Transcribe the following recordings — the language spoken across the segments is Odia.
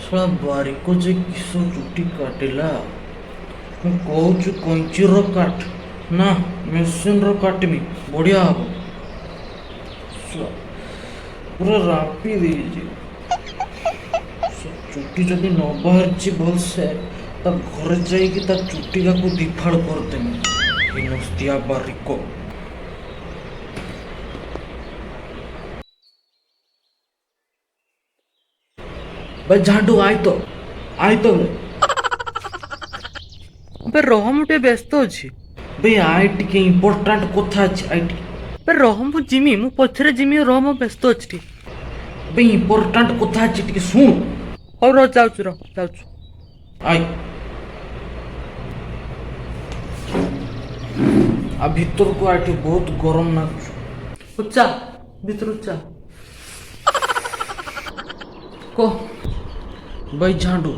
ଶଳା ବାରିକ ଯେ କିସ ଚୁଟି କାଟିଲା। ମୁଁ କହୁଛୁ କଇଁଚିର କାଟ ନା, ମେସିନ୍ର କାଟିମି, ବଢ଼ିଆ ହବ। ଶଳା ପୁରା ରାମ୍ପି ଦେଇଛି। ସେ ଚୁଟି ଯଦି ନ ବାହାରିଛି ଭଲସେ, ତା ଘରେ ଯାଇକି ତା ଚୁଟିଟାକୁ ଦିଫାଳ କରିଦେମି। ହିନସ୍ତିଆ ବାରିକ। ଭାଇ ଝାଣ୍ଡୁ, I ତ, I ତ ବେ। ବେ ରହ, ମୁଁ ଟିକେ ବ୍ୟସ୍ତ ଅଛି। ବେ I, ଟିକେ ଇମ୍ପୋର୍ଟାଣ୍ଟ କଥା ଅଛି, I ଟିକେ। ବେ ରହ, ମୁଁ ଯିମି, ମୁଁ ପଛରେ ଯିମି, ରହ, ମୁଁ ବ୍ୟସ୍ତ ଅଛି ଟିକେ। ବେ ଇମ୍ପୋର୍ଟାଣ୍ଟ କଥା ଅଛି, ଟିକେ ଶୁଣ। ହଉ ରହ, ଯାଉଛୁ, ରହ, ଯାଉଛୁ। I, ଆ ଭିତରକୁ ଆ, ଏଠି ବହୁତ ଗରମ ଲାଗୁଛି। ହଉ ଚା, ଭିତରକୁ ଚା, କହ। ଭାଇ ଝାଣ୍ଡୁ,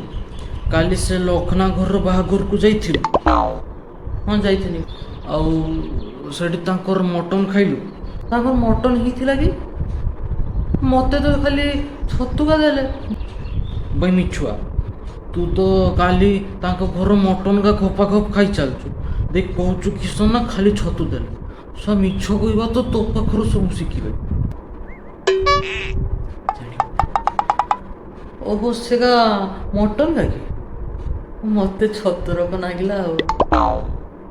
କାଲି ସେ ଲଖନା ଘରର ବାହାଘରକୁ ଯାଇଥିଲୁ? ହଁ, ଯାଇଥିଲି। ଆଉ ସେଠି ତାଙ୍କର ମଟନ ଖାଇଲୁ? ତାଙ୍କର ମଟନ ହେଇଥିଲା କି? ମତେ ତ ଖାଲି ଛତୁକା ଦେଲେ। ଭାଇ ମିଛୁଆ, ତୁ ତ କାଲି ତାଙ୍କ ଘର ମଟନ ଗା ଖପା ଖପ ଖାଇ ଚାଲୁଛୁ। ଦେଖ କହୁଛୁ କିସ ନା ଖାଲି ଛତୁ ଦେଲେ। ସା ମିଛ କହିବା ତ ତୋ ପାଖରୁ ସବୁ ଶିଖିବେ। ଓହୋ, ସେଟା ମଟନ କି? ମତେ ଛତୁ ରକ ନାଗିଲା ଆଉ।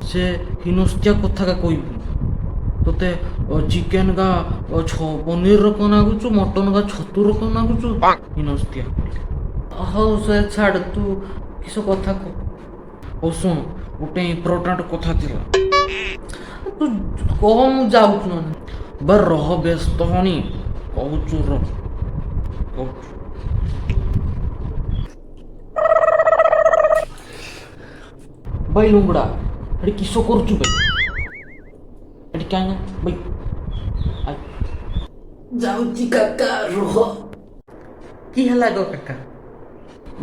ସେ ହିନସ୍ତିଆ କଥା କା କହିବୁ। ତୋତେ ଚିକେନ ଗା ପନିର ରକ ନାଗୁଛୁ, ମଟନ ଗା ଛତୁ ରକ ନାଗୁଛୁ, ହିନସ୍ତିଆ। ହଉ ସେ ଛାଡ଼, ତୁ କିସ କଥା କହ। ହଉ ଶୁଣ, ଗୋଟେ ଇମ୍ପୋର୍ଟାଣ୍ଟ କଥା ଥିଲା। ତୁ କହ, ମୁଁ ଯାଉଛୁ ନହେଲେ। ବା ରହ, ବ୍ୟସ୍ତ ହନି, କହୁଛୁ, ରହ, କହୁଛୁ। ଭାଇ ଲୁଙ୍ଗଡ଼ା, ଏଠି କିସ କରୁଛୁ ବେ? ଏଠି କାଇଁ ନା ଭାଇ, I. ଯାଉଛି କାକା, ରୁହ। କି ହେଲା ଗୋ କାକା?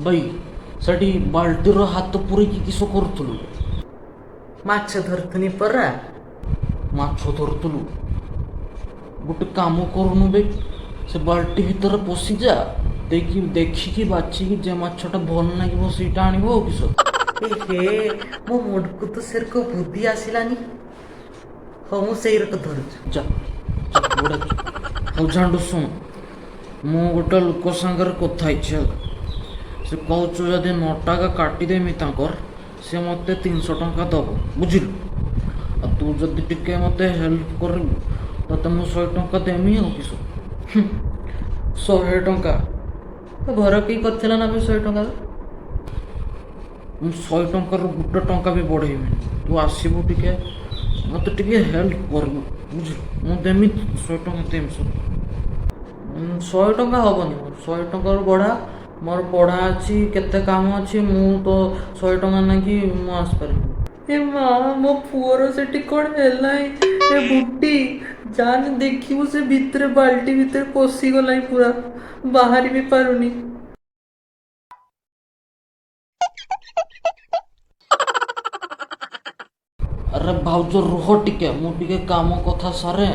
ଭାଇ, ସେଠି ବାଲ୍ଟିର ହାତ ପୁରେଇକି କିସ କରୁଥିଲୁ? ମାଛ ଧରୁଥିନି ପରା। ମାଛ ଧରୁଥିଲୁ? ଗୋଟେ କାମ କରୁନୁ ବେ, ସେ ବାଲ୍ଟି ଭିତରେ ପଶିଯା, ଦେଖି ଦେଖିକି ବାଛିକି ଯେ ମାଛଟା ଭଲ ଲାଗିବ ସେଇଟା ଆଣିବ, ଆଉ କିସ। ଏ ହେ, ମୋ ମୁଣ୍ଡକୁ ତ ସେରକ ବୁଦ୍ଧି ଆସିଲାନି। ହଉ, ମୁଁ ସେଇ ରକ ଧରୁଛୁ। ଯା ଯା, ବଢ଼ିଆ। ହଉ ଝାଣ୍ଡୁ ଶୁଣ, ମୁଁ ଗୋଟେ ଲୋକ ସାଙ୍ଗରେ କଥା ହେଇଛି, ହେଲା। ସେ କହୁଛୁ ଯଦି 9ଟା କାଟିଦେମି ତାଙ୍କର, ସେ ମୋତେ 300 ଟଙ୍କା ଦବ, ବୁଝିଲୁ? ଆଉ ତୁ ଯଦି ଟିକେ ମୋତେ ହେଲ୍ପ କରିବୁ, ତତେ ମୁଁ 100 ଟଙ୍କା ଦେମି, ଆଉ କିସ। 100 ଟଙ୍କା ତ ଘର କେହି କରିଥିଲା ନା ବେ 100 ଟଙ୍କା? ମୁଁ 100 ଟଙ୍କାରୁ ଗୋଟେ ଟଙ୍କା ବି ବଢ଼େଇବିନି। ତୁ ଆସିବୁ, ଟିକେ ମୋତେ ଟିକେ ହେଲ୍ପ କରିବୁ, ବୁଝିଲୁ? ମୁଁ ଦେମି, 100 ଟଙ୍କା ଦେମି ସବୁ। 100 ଟଙ୍କା ହବନି ମୋର। 100 ଟଙ୍କାରୁ ବଢ଼ା, ମୋର ପଢ଼ା ଅଛି, କେତେ କାମ ଅଛି। ମୁଁ ତ 100 ଟଙ୍କା ନେଇକି ମୁଁ ଆସିପାରିବିନି। ଏ ମା, ମୋ ପୁଅର ସେଠି କ'ଣ ହେଲାଣି? ଏ ବୁଟି, ଯାନି ଦେଖିବୁ, ସେ ଭିତରେ ବାଲ୍ଟି ଭିତରେ ପଶିଗଲାଣି ପୁରା, ବାହାରି ବି ପାରୁନି। ଆରେ ଭାଉଜ, ରୁହ ଟିକେ, ମୁଁ ଟିକେ କାମ କଥା ସାରେ,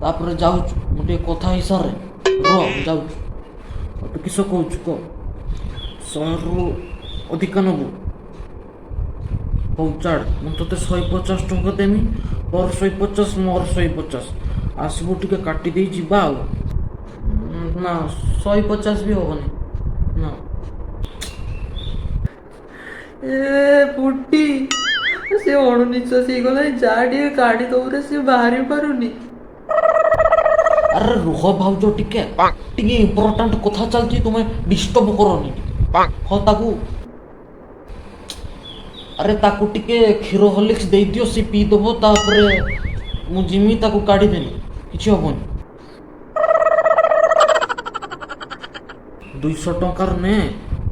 ତାପରେ ଯାଉଛୁ। ମୁଁ ଟିକେ କଥା ହେଇସାରେ, ରୁହ, ମୁଁ ଯାଉଛୁ। ଆଉ ତୁ କିସ କହୁଛୁ କହ। 100ରୁ ଅଧିକା ନେବୁ? ହଉ ଛାଡ଼, ମୁଁ ତୋତେ 150 ଟଙ୍କା ଦେମି। ତୋର 150, ମୋର 150। ଆସିବୁ ଟିକେ, କାଟି ଦେଇ ଯିବା ଆଉ। ନା, 150 ବି ହବନି ନା। ଏ ପୁଟି, ସେ ଅଣନିଶ୍ୱାସୀ ହେଇଗଲାଣି, ଯା ଟିକେ କାଢି ଦଉରେ, ସେ ବାହାରି ପାରୁନି। ଆରେ ରୁହ ଭାଉଜ, ଟିକେ ଟିକେ ଇମ୍ପୋର୍ଟାଣ୍ଟ କଥା ଚାଲିଛି, ତୁମେ ଡିଷ୍ଟର୍ବ କରନି ଟିକେ। ହଁ, ତାକୁ, ଆରେ ତାକୁ ଟିକେ କ୍ଷୀର ହର୍ଲିକ୍ସ ଦେଇଦିଅ, ସେ ପିଇଦେବ, ତାପରେ ମୁଁ ଯିମି, ତାକୁ କାଢ଼ିଦେମି, କିଛି ହବନି। 200 ଟଙ୍କାର ନେ,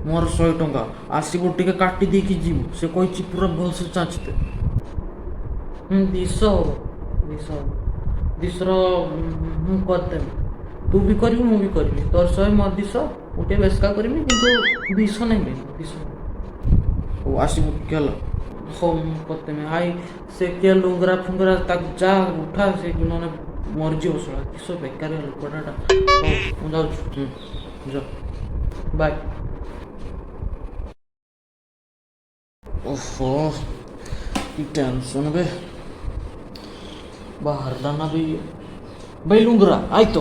ମୋର 100 ଟଙ୍କା। ଆସିବୁ ଟିକେ, କାଟି ଦେଇକି ଯିବୁ। ସେ କହିଛି ପୁରା ଭଲସେ ଚାଞ୍ଚିତେ। 200 ହବ, 200 ହବ। 200ର ମୁଁ କରିଦେବି। ତୁ ବି କରିବୁ, ମୁଁ ବି କରିବି। ତୋର 100, ମୋର 200। ମୁଁ ଟିକେ ବେସ୍କା କରିବି, କିନ୍ତୁ 200 ନେବି, 200। ହଉ, ଆସିବୁ ଟିକେ, ହେଲା। ହଉ, ମୁଁ କରିଦେବି। ହାଇ, ସେ କିଏ ଲୁଙ୍ଗରା ଫୁଙ୍ଗରା, ତାକୁ ଯା ଉଠା, ସେ ନହେଲେ ମରିଯିବ ଶଳା। କିସ ବେକାରିଆ ଲୋକଟା। ହଉ, ମୁଁ ଯାଉଛି। ହୁଁ, ଯା। ବାଏ। ଓହୋ, କି ଟେନସନ୍ ବେ। ବାହାରିଲା ନା ବେ ଇଏ? ବେ ଲୁଙ୍ଗୁରା, I ତ,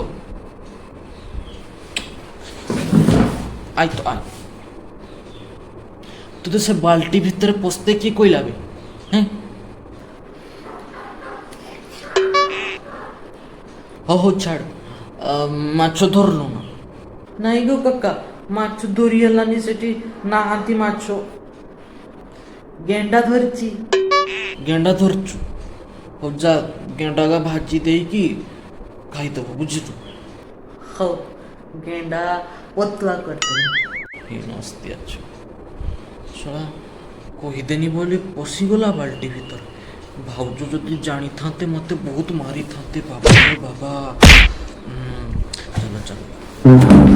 I ତ, I. ତୋତେ ସେ ବାଲ୍ଟି ଭିତରେ ପଶତେ କିଏ କହିଲା ବେ? ହେଁ, ହଉ ହଉ, ଛାଡ଼। ମାଛ ଧରିଲୁ ନା? ନାଇଁ ଗୋ କାକା, ମାଛ ଧରି ହେଲାନି, ସେଠି ନାହାନ୍ତି ମାଛ। ଗେଣ୍ଡା ଧରିଛି। ଗେଣ୍ଡା ଧରିଛୁ? ହଉ ଯା, ଗେଣ୍ଡାଗା ଭାଜି ଦେଇକି ଖାଇଦେବୁ, ବୁଝିଲୁ? ହଉ, ଗେଣ୍ଡା ପତୁଆ କରିଦେବି। ମସ୍ତି ଅଛୁ। ଶଳା, କହିଦେନି ବୋଲି ପଶିଗଲା ବାଲ୍ଟି ଭିତରେ। ଭାଉଜ ଯଦି ଜାଣିଥାନ୍ତେ, ମୋତେ ବହୁତ ମାରିଥାନ୍ତେ। ବାବା ରେ ବାବା। ଚାଲ ଚାଲ।